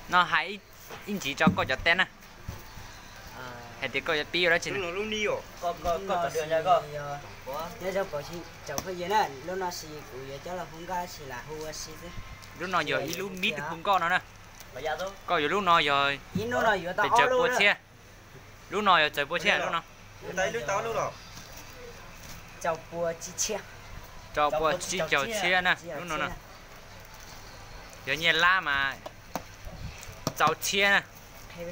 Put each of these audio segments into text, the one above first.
No hais ib ntsis rau koj cov teb na, hais tias koj yuav pib ua dab tsi na. Nyob zoo phooj ywg na, lub no ces kuv yuav coj los hu nkauj, tab sis lam hu ua si xwb. Lub no yog ib lub mib hu nkauj no na. Koj yuav lub no yog pes tsawg pua txhiab? Lub no yog txawg pua txhiab lub no? Rau pua tsib caug txhiab na lub no na. Yog nyiaj lab mas txaus txhiab na. Peb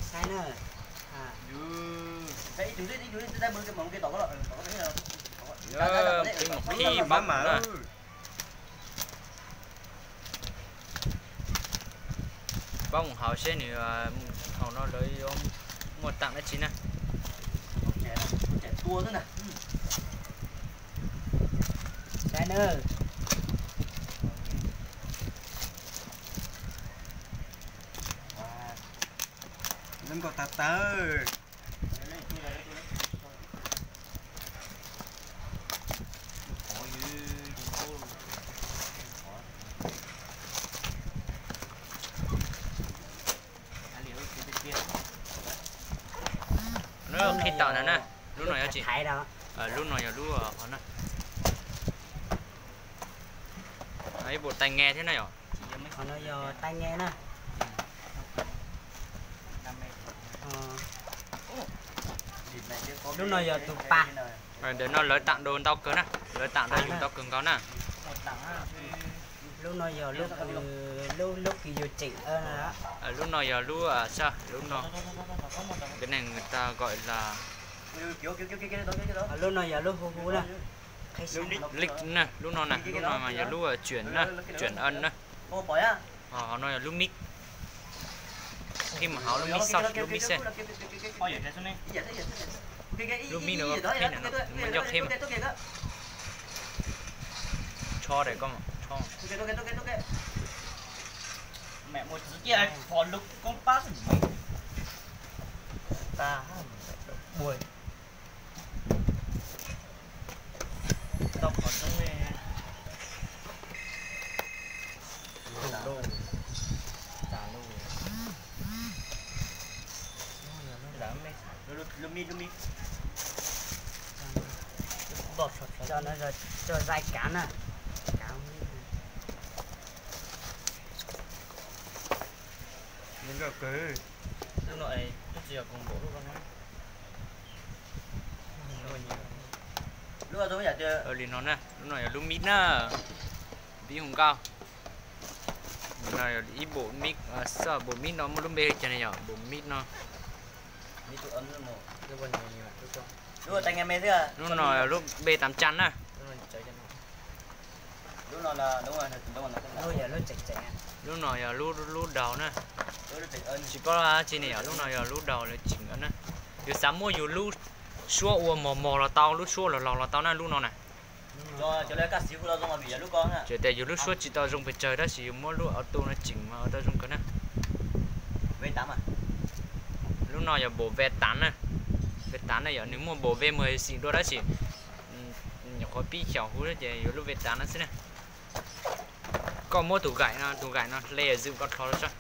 mus qhib paub na. Paub mus hauv seb nws hauv no lawv yuav muaj tag dab tsi na. Lub nkauj tag tawg. Lub qhib tawm ntawd na, lub no yog tsis, lub no yog lub hov na. Ib puas tai nge thiab na yom? Qhov no yog tai nge na. Lub no yog tus pa. Ntawm no lawv tam do ntau kawg na, lawv tam do yus ntau kawg nkaus na. Lub no yog lub kws, lub kws yus tseem. Lub no yog lub, lub no, cái này người ta gọi là lub no yog lub hu hu na. Lub no na, lub no mas yog lub chuyển na, chuyển âm na. Ho no yog lub mic. Qhib mus hauv lub mic xauj lub mic xwb. Lub mic no qhib no, muaj ncauj qhib mas. Tsho daim koj, tsho. Tau qhov zoo ne. Lub mic, lub mic. Coj no, coj zais kav na. Lub no es twb tsis yog koom npaum lub ko na. Li no na, lub no yog lub mic na, pib hu nkauj. No yog ib bộ mic, xauj bộ mic no muaj lub npe li cas ne yom, bộ mic no. Lub no yog lub B tám trăm na. Lub no yog lub, lub daus na. Tsis paub dab tsi ne yom, lub no yog lub daus lawv chỉnh âm na. Yus xav muab yus lub suab ua mos mos los tau, lub suab los laus los tau na lub no na. Tsis hais tias yus lub suab tsis tau zoo pes tsawg tab sis yus muab lub auto no chỉnh mas ua tau zoo kawg na. Lub no yog bộ V tám na. V tám na yog nws muaj bộ V mười xịn dua tab sis nyuam qhuav pib xyaum hu ces yuav lub V tám no xwb na. Koj muab tus gais no, tus gais no hle zwm koj rho rau sab.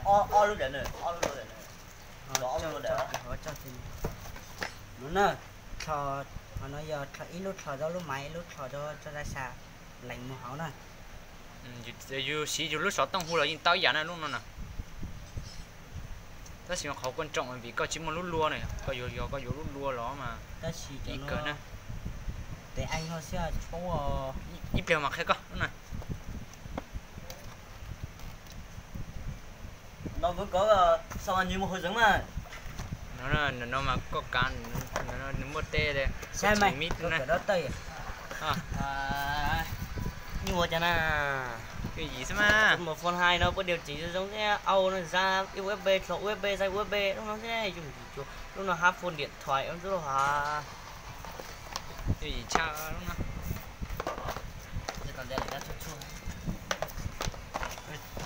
Ob lub dawm, ob lub dawm. Lub na, qhov no yog ib lub rho rau lub maiv, ib lub rho rau zaj sa, lees mus hauv na. Yus siv yus lub xov tooj hu los yeej tau ib yam na lub no na. Tab sis qhov quan trọng vim koj tsis muaj lub lua na, koj yuav, yog koj yuav lub lua los mas ib kawg na. Ib pliag mas qhia koj lub na. No mas koj kav, nws muaj tej mib na. Nyuaj cas na. Twj ywm xwb mas. Phone hai no puedes điều chỉnh zoo zoo thiab, au no ra USB, thò USB, ra USB, lub no thiab, yooj yim cuag. Lub no hab phone điện thoại ntxub ha. Twj ywm tshaj lub no.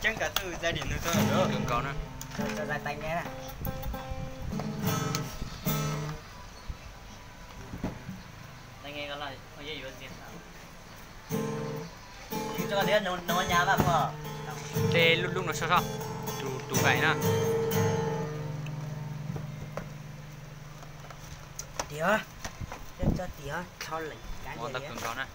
Ceeb kav twj zais dim nws tau nkaus na. Tej lub lub no soj soj, tus tus vaim na. Tiag, coj tiag, tho lawm kav ntawd na.